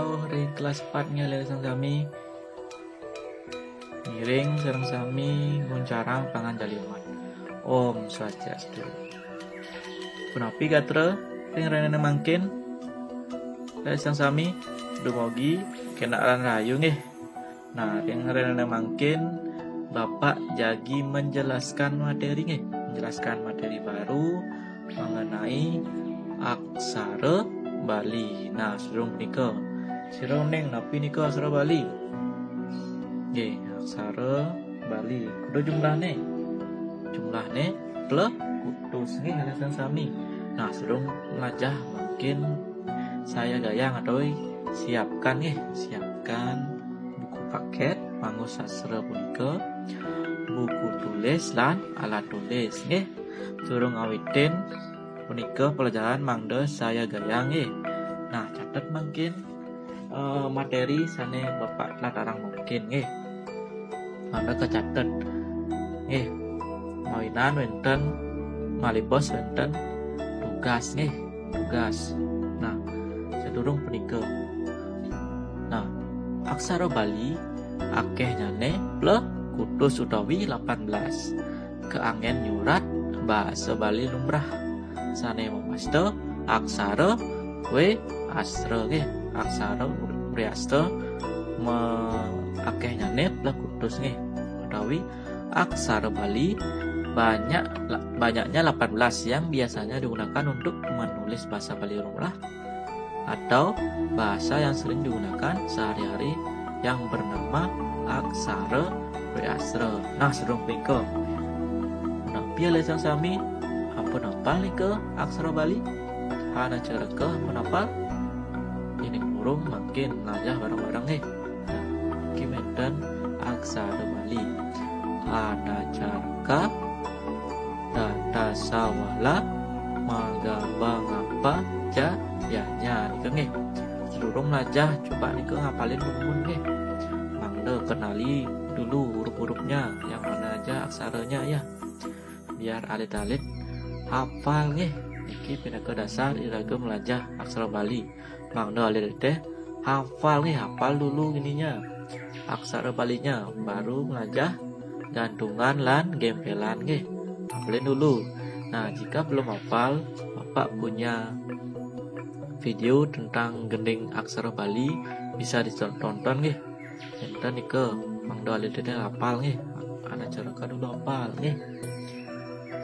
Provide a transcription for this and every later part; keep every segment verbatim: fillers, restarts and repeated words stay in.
Oh, ring kelas empat nggih, alit-alit sareng sami. Ngiring sareng sami nguncarang panganjali umat. Om Swastiastu. Punapi gatra ring rahina mangkin, alit-alit sareng sami? Dumugi kenak lan rahayu nggih. Nah, ring rahina mangkin Bapak jagi menjelaskan materi nggih, menjelaskan materi baru mengenai aksara Bali. Nah, sadurung punika, sira uning napi nika aksara Bali? Nggih, aksara Bali. Kuda jumlahne? Jumlahne plekutus nggih, alit-alit sareng sami. Nah, sadurung mlajah mangkin sayagayang utawi siapkan nggih, siapkan buku paket Mangu Sastra punika, buku tulis lan alat tulis nggih. Sadurung ngawitin punika pelajaran mangda sayagayang nggih. Nah, catet mangkin, eh, materi sane Bapak latarang mangkin nggih. Mangda kacatet nggih. Mawinan wenten, malibos wenten tugas nggih, tugas. Nah, sadurung punika. Nah, aksara Bali akehnyane plekutus utawi lapan belas. Kaanggen nyurat basa Bali lumrah sane mawasta aksara Wreastra nggih. Aksara Wreastra me-, akehnyane plekutus nggih, utawi aksara Bali banyak, la-, banyaknya lapan belas yang biasanya digunakan untuk menulis bahasa Bali lumrah atau bahasa yang sering digunakan sehari-hari yang bernama aksara Wreastra. Nah, sadurung punika, napi alit-alit sareng sami ampun apal nika aksara Bali? Anacaraka ampun apal? Yen durung, mangkin mlajah bareng-bareng nggih. Nah, niki wenten aksara Bali. Anacaraka, Datasawala, Magabangapa, Jayanya. Nika nggih. Sadurung mlajah, coba nika ngapalin dumun nggih. Mangda kenali dulu huruf-hurufnya, yang mana aja aksaranya ya. Biar alit-alit hafal nggih. Niki pinaka dasar iraga mlajah aksara Bali. Mangda alit-alit hafal nggih, hafal dulu ininya, aksara Balinya, baru mlajah gantungan lan gempelan nggih. Hafalin dulu. Nah, jika belum hafal, Bapak punya video tentang gending aksara Bali, bisa ditonton nggih. Wenten nika, mangda alit-alit hafal nggih. Anacaraka dulu hafal nggih.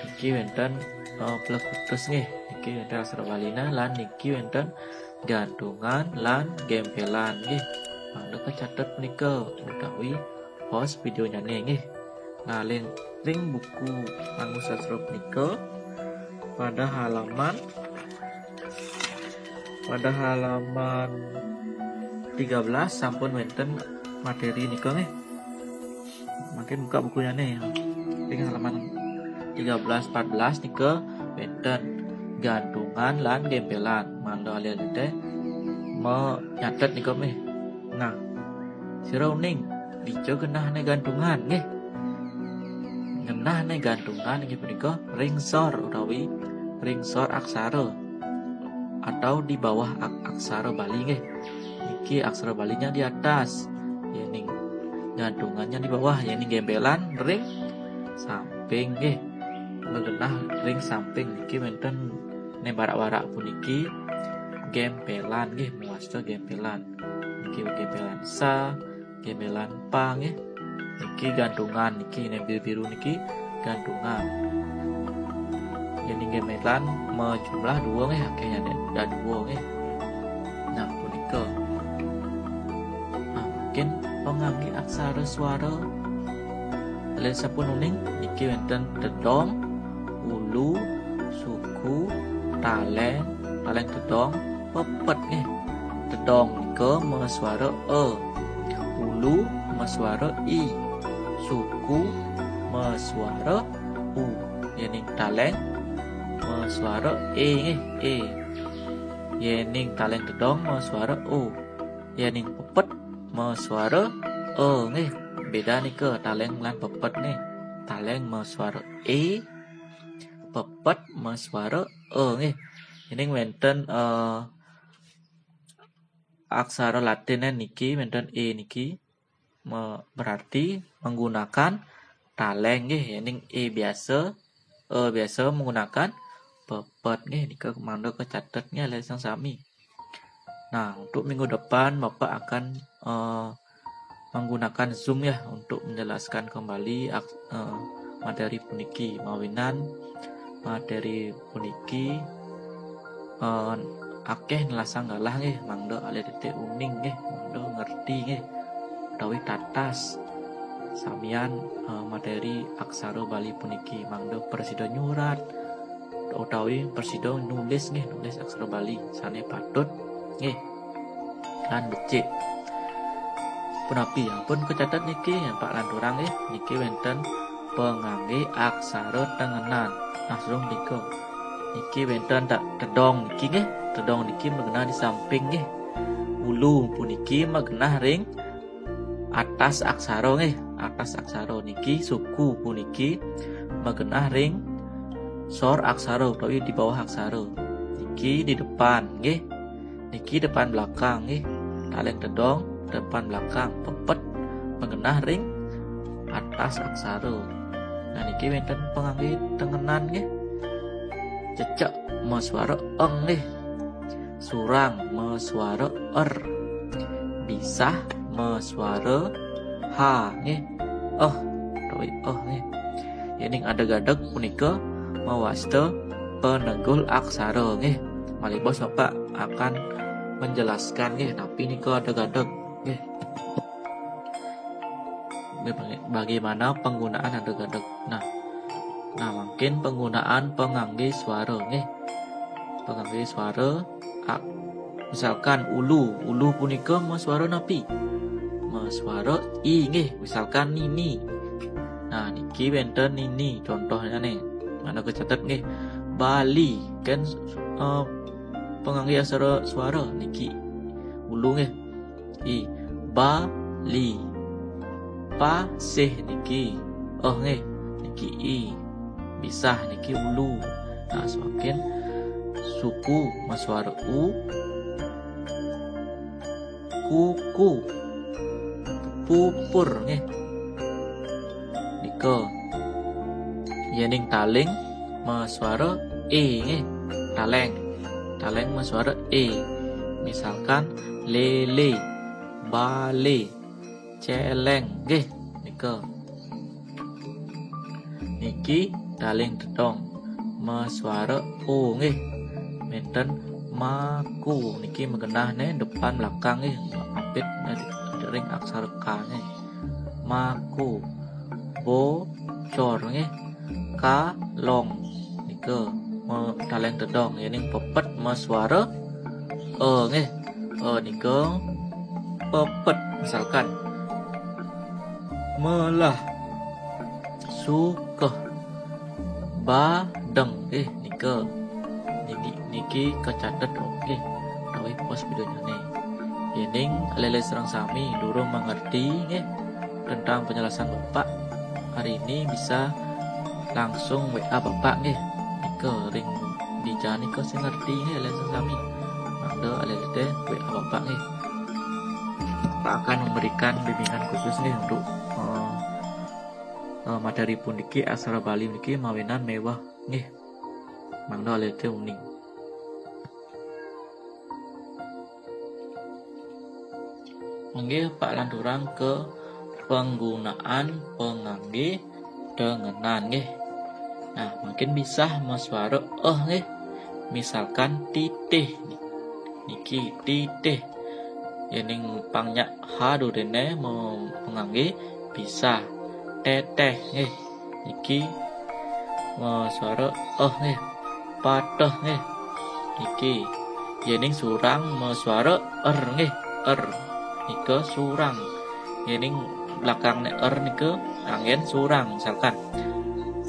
Niki wenten, eh, plekutus nggih. Niki wenten aksara Balina lan niki wenten gantungan lan gempelan nggih. Mangda kacatet punika utawi pause videonyane nggih. Nah, ring, ring buku Mangu Sastra punika pada halaman, pada halaman tiga belas sampun wenten materi nika nggih. Mangkin buka bukunyane. Ring halaman tiga belas, empat belas nika wenten gantungan lan gempelan. Mangda alit-alit menyatet nika nggih. Nah, sira uning, dija genahne gantungan nggih. Genahne gantungan inggih punika ring sor utawi ring sor aksara atau di bawah ak-, aksara Bali nggih. Niki aksara Balinya di atas, yening gantungannya di bawah, yening gempelan ring samping nggih. Magenah ring samping niki wenten ne barak-barak puniki gempelan nggih, mawasta gempelan. Niki gempelan sa, gempelan pa nggih. Niki gantungan, niki ne biru-biru niki gantungan. Yening gempelan majumlah dua nggih, akehnyane dadi dua nggih. Nah, punika. Nah, mangkin pangangge aksara swara. Alit sampun uning, niki wenten tedong, ulu, suku, taleng, taleng tedong, pepet nggih. Tedong nika maswara a. Ulu maswara i. Suku maswara u. Yening taleng maswara e nggih, e. Yening taleng tedong maswara o. Yening pepet maswara e nggih. Beda nika taleng lan pepet nggih. Taleng maswara e, pepet maswara e nggih. Yening wenten, eh, aksara Latin niki wénten E niki, me-, berarti menggunakan taléng nggih, yéning E biasa, E biasa menggunakan pepet nggih, nika mangda kacatet nggih, alit-alit sareng sami. Nah, untuk minggu depan Bapak akan, eh, menggunakan Zoom ya untuk menjelaskan kembali ak-, eh, materi puniki, mawinan materi puniki, eh, akéh nelasang galah nggih, mangda alit-alité uning nggih, mangda ngerti nggih, utawi tatas samian, eh, materi aksara Bali puniki, mangda prasida nyurat utawi prasida nulis nggih, nulis aksara Bali sané patut nggih lan becik. Punapi, ampun kacatet niki, Pak lanturang nggih, niki wénten panganggé aksara tengenan. Nah, sareng punika. Niki wénten ta-, tedong niki nggih, tedong niki magenah di samping nggih. Ulu puniki magenah ring atas aksara nggih, atas aksara niki, suku puniki magenah ring sor aksara utawi di bawah aksara. Niki di depan nggih. Niki depan belakang nggih. Taléng tedong depan belakang, pepet magenah ring atas aksara. Nah, niki wénten panganggé tengenan nggih. Cecek masuara eng nggih. Surang masuara er. Bisah masuara ha nggih. Eh, utawi eh nggih. Yéning adeg-adeg punika mawasta penegul aksara nggih. Malih bos Bapak akan menjelaskan nggih, napi nika adeg-adeg nggih. Baga-, bagaimana penggunaan adeg-adeg? Nah, nah, mangkin penggunaan panganggé suara nggih. Panganggé suara, a-, misalkan ulu, ulu punika masuara napi? Masuara i nggih, misalkan nini. Nah, niki wénten nini contohnyané. Mangda kacatet nggih. Bali kan, eh, panganggé aksara suara niki. Ulu nggih. I. Bali. Pasih niki. Eh nggih, niki i. Bisah niki ulu. Nah, semakin suku masuara u. Kuku. Pupur nggih. Nika. Yéning taling masuara e nggih. Taléng. Taléng masuara e. Misalkan lélé, balé, céléng nggih nika. Niki taling tedong masuara o nggih. Wénten maku niki magenah nggih depan belakang nggih. Apit ring aksara ka nggih. Maku. Bocor nggih. Kalong nika me-, taléng tedong, yéning pepet masuara e nggih. E nika pepet, misalkan melah, sukeh, badeng nggih nika. Niki, niki kacatet nggih utawi pos vidéonyané. Yéning alit-alit sareng sami durung mengerti nggih tentang penjelasan Bapak hari ini, bisa langsung W A Bapak nggih. Nika ring dija nika sing ngerti nggih alit-alit sareng sami. Mangda alit-alit W A Bapak nggih. Bapak akan memberikan bimbingan khusus nggih untuk, eh, eh, materi puniki, aksara Bali niki mawinan méweh nggih. Mangda alit-alit uning. Nggih, Pak lanturang ke penggunaan panganggé tengenan nggih. Nah, mangkin bisah masuara eh nggih. Misalkan titih. Niki titih. Yéning pang nyak ha duriné me-, panganggé bisah. Tétéh nggih. Niki masuara eh nggih. Pateh nggih. Niki. Yéning surang masuara er nggih. Er. Nika surang. Yéning belakangné er nika anggén surang, misalkan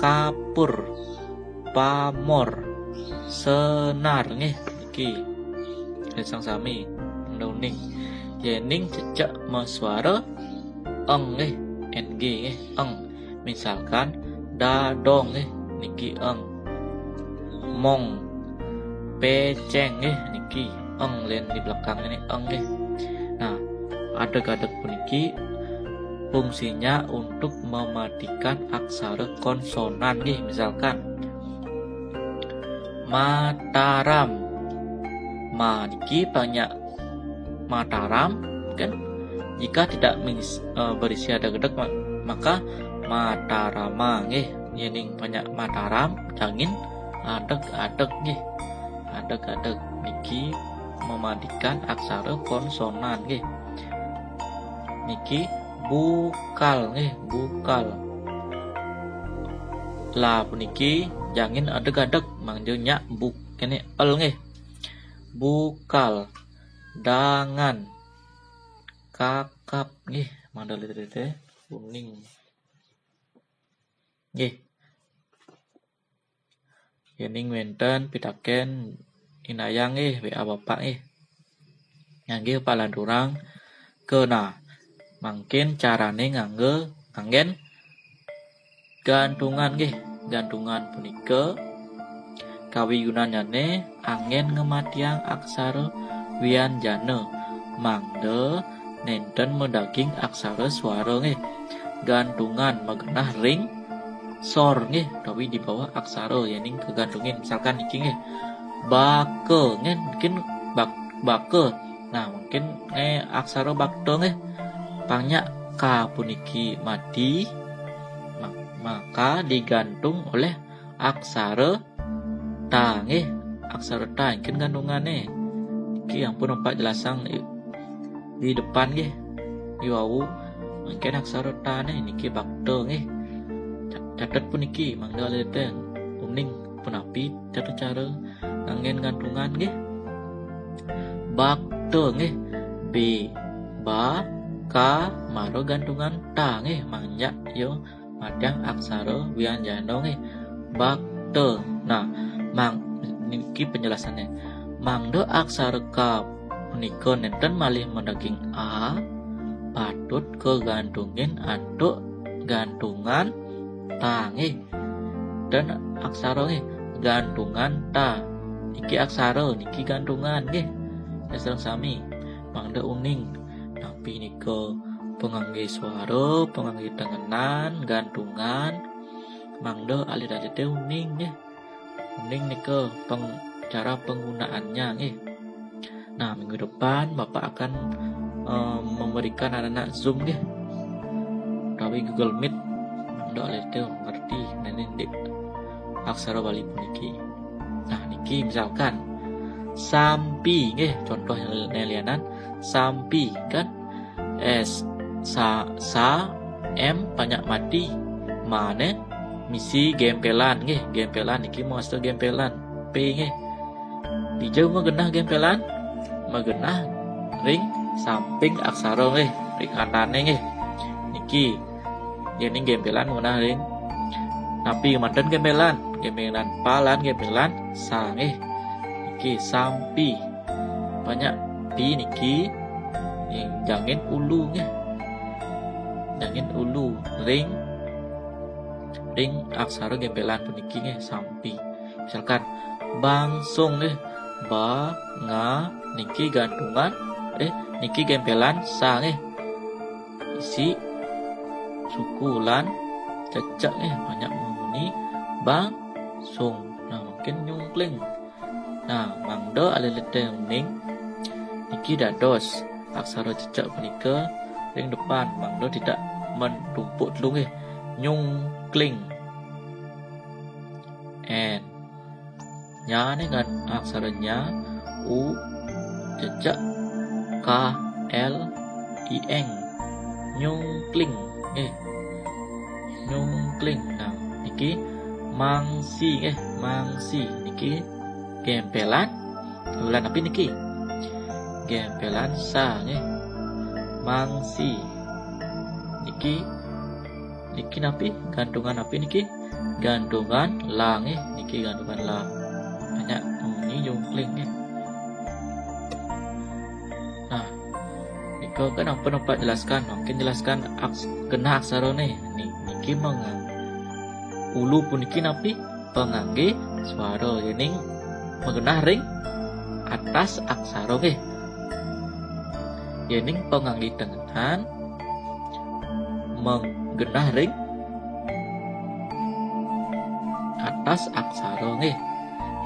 kapur, pamor, senar nggih niki. Alit-alit sareng sami mangda uning. Yéning cecek masuara eng nggih, N G nggih, eng. Misalkan dadong nggih niki eng. Mong, pécéng nggih niki eng, lén di belakang ini eng nggih. Nah, adeg-adeg puniki fungsinya untuk mematikan aksara konsonan nggih, misalkan Mataram. Ma niki banyak Mataram kan, jika tidak mengis- eh, berisi adeg-adeg ma- maka Matarama nggih. Yening banyak Mataram jangin adeg-adeg nggih. Adeg-adeg niki mematikan aksara konsonan nggih. Niki bukal nggih, bukal. La puniki jangin adeg-adeg, mangda nyak buk kene el nggih. Bukal, dangan, kakap nggih, mangda lite-lite kuning. Nggih. Yening wenten pitaken, indayang nggih W A Bapak nggih. Nggih, Bapak lanturang kena mangkin carane ngangge anggen gantungan nggih. Gantungan punika kawigunannyane anggen ngematiang aksara wianjana mangda nenten madaging aksara swara nggih. Gantungan magenah ring sor nggih, utawi di bawah aksara yening kagantungin. Misalkan niki nggih, baka nggih, mungkin bak- baka. Nah, mungkin nggih aksara bakta nggih. Pangnya ka puniki mati, ma- maka digantung oleh aksara ta nggih. Aksara ta mungkin gantungane. Niki ampun Bapak jelasang di depan nggih. Yuawu mangkin aksara ta ne niki bakta nggih. Ca- Catet puniki mangda lete uning punapi cara-cara nganggen gantungan nggih. Bakta nggih. B, ba, ka, mara gantungan ta nggih, mangda yo matiang aksara wianjana nggih. Bakta. Nah, mang niki penjelasannya. Mangda aksara ka punika nenten malih madaging a, patut kagantungin antuk gantungan ta nggih. Dan aksara nggih, gantungan ta. Niki aksara, niki gantungan nggih. Sareng sami. Mangda uning napi nika pangangge swara, pangangge tengenan, gantungan. Mangda alit-alite uning nggih. Uning nika peng- cara penggunaannya nggih. Nah, minggu depan Bapak akan eh, memberikan anak-anak Zoom nggih, utawi Google Meet, mangda alite ngerti ngenindik aksara Bali puniki. Nah, niki misalkan sampi nggih, contoh lianan sampi kan, S, sa, sa, M banyak mati, mane misi gempelan nggih. Gempelan niki mawasta gempelan P nggih. Dija magenah gempelan? Magenah ring samping aksara nggih, ring kanane nggih. Niki yening gempelan magenah ring napi manten gempelan? Gempelan pa lan gempelan sa nggih. Niki sampi. Banyak pi niki jangin ulu nggih. Jangin ulu ring ring aksara gempelan puniki nggih, sampi. Misalkan bangsung nggih, ba nga niki gantungan eh niki gempelan sa nggih. Isi suku lan cecek nggih, banyak muni bangsung. Nah, mungkin nyungkling. Nah, mangda alilite uning niki dados aksara cecek punika ring depan, mangda tidak mentumpuk telu nggih. Nyungkling. N. Nya ne kan aksara nya, u cecek, k, l, i, eng. Nyungkling nggih. Nyungkling. Nah, niki mangsi nggih, mangsi niki gempelan. Gempelan napi niki? Gempelan sa nggih. Mangsi. Niki niki napi? Gantungan napi niki? Gantungan la nggih. Niki gantungan la. Banyak muni nyungkling nggih. Nah, nika kan ampun Bapak jelaskan, mungkin jelaskan aks, genah aksara ne. Ni- Niki mengang ulu puniki napi? Pangangge swara, yening magenah ring atas aksara nggih. Yéning pangangge tengenan menggenah ring atas aksara nggih.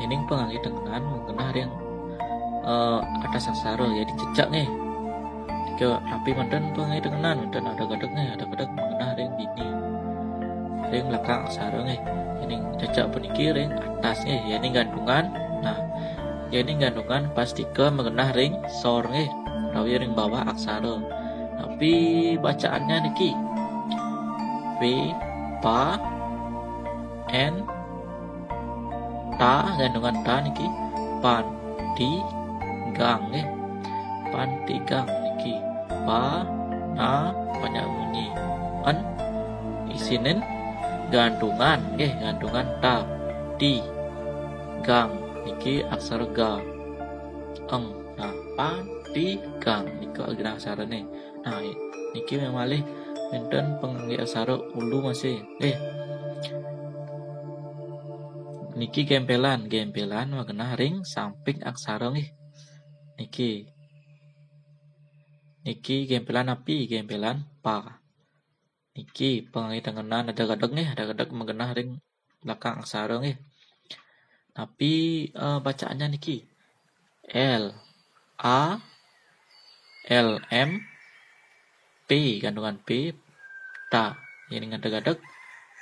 Yéning pangangge tengenan menggenah ring, eh, atas aksara, yéning cecek nggih. Nika napi manten pangangge tengenan, manten adeg-adeg nggih, adeg-adeg menggenah ring dini. Ring belakang aksara nggih. Yéning cecek puniki ring atas nggih, yéning gantungan. Nah, yéning gantungan pastika menggenah ring sor nggih, utawi ring bawah aksara. Napi bacaannya niki? P, pa, N, ta, gantungan ta niki. Pan, ti, gang nggih. Pan, ti, gang niki. Pa, na, panjang munyi. N, isinin gantungan nggih, gantungan ta. Ti, gang niki aksara ga. Eng. Nah, pan, ti, gang nika genah aksarane. Nah, niki malih wenten pangangge aksara ulu masih. Eh. Niki gempelan, gempelan magenah ring samping aksara nggih. Niki. Niki gempelan napi? Gempelan pa. Niki pangangge tengenan adeg-adeg nggih, adeg-adeg magenah ring belakang aksara nggih. Napi, eh, bacaannya niki? L, A, L, M, P, gantungan P, ta. Yéning adeg-adeg,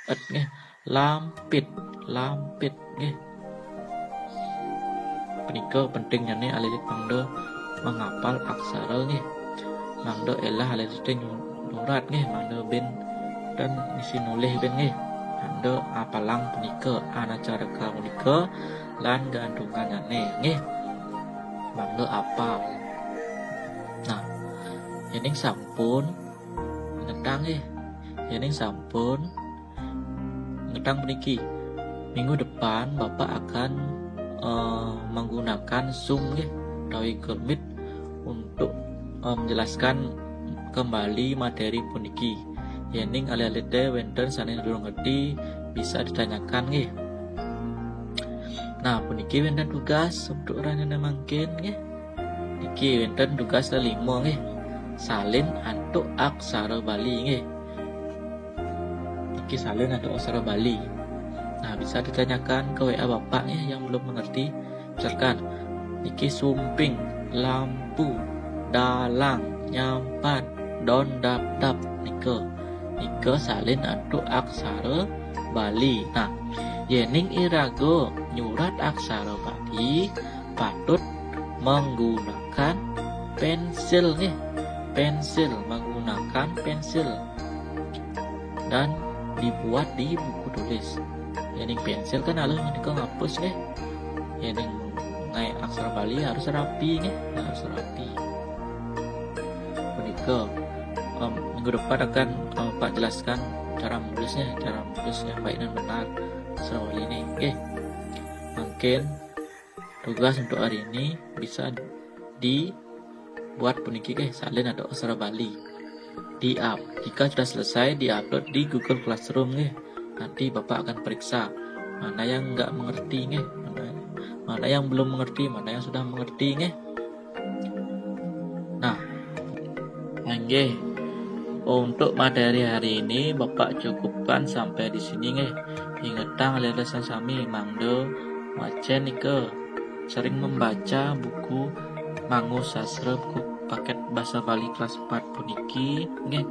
et nggih. Lampit, lampit nggih. Punika pentingnyane alit-alit mangda menghafal aksara nggih. Mangda elah alit-alite nyu-, nyurat nggih, mangda ben ten misi nulih ben nggih. Mangda apalang punika, anacaraka punika, lan gantungannyane nggih. Mangda apal. Nah, yéning sampun ngetang nggih. Yéning sampun ngetang puniki, minggu depan Bapak akan, eh, menggunakan Zoom nggih, utawi Google Meet untuk, eh, menjelaskan kembali materi puniki. Yéning alit-alite wenten sane durung ngerti, bisa ditanyakan nggih. Nah, puniki wenten tugas untuk rahina mangkin nggih. Niki wenten tugas lelima nggih. Salin antuk aksara Bali nggih. Niki salin antuk aksara Bali. Nah, bisa ditanyakan ke W A Bapak nggih yang belum mengerti. Misalkan, niki sumping, lampu, dalang, nyampan, don dap dap nika. Nika salin antuk aksara Bali. Nah, yéning iraga nyurat aksara Bali, patut menggunakan pensil nggih. Pensil, menggunakan pensil. Dan dibuat di buku tulis. Yéning pensil kan aluh menika ngapus nggih. Yéning ngaé aksara Bali harus rapi nggih, harus rapi. Punika, em, minggu depan akan, em, Pak jelaskan cara menulisnya, cara menulis yang baik dan benar aksara Bali ini nggih. Mungkin tugas untuk hari ini bisa dibuat puniki nggih, salin antuk aksara Bali. Di-up. Jika sudah selesai, di-upload di Google Classroom nggih. Nanti Bapak akan periksa mana yang nggak mengerti nggih, mana, mana yang belum mengerti, mana yang sudah mengerti nggih. Nah, nggih. Untuk materi hari ini Bapak cukupkan sampai di sini nggih. Ingetang alit-alite sami mangda wacén nika sering membaca buku Mangu Sastra, buku paket bahasa Bali kelas empat puniki nggih.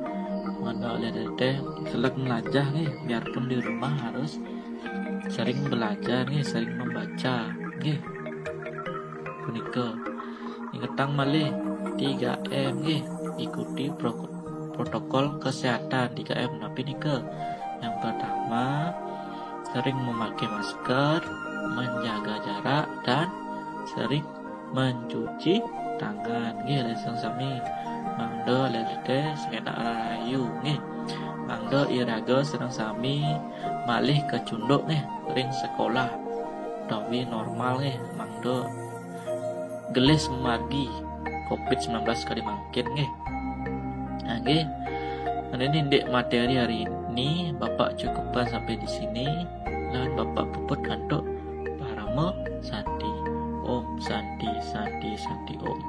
Mangda alit-alite seleg melajah nggih, biarpun di rumah harus sering belajar nggih, sering membaca nggih. Punika. Ingetang malih tiga M nggih, ikuti pro-, protokol kesehatan. Tiga M napi nika? Yang pertama, sering memakai masker, menjaga jarak, dan sering mencuci tangan nggih, alit-alite sami. Mangda alit-alite sekenak rahayu nggih. Mangda iraga sareng sami malih kacunduk nggih ring sekolah utawi normal nggih, mangda gelis mamargi covid sembilan belas kadi mangkin nggih. Nah, nggih. Nah, ini indik materi hari ini Bapak cukupkan sampai di sini. Lan Bapak puput antuk parama santi. Om Santi, Santi, Santi Om.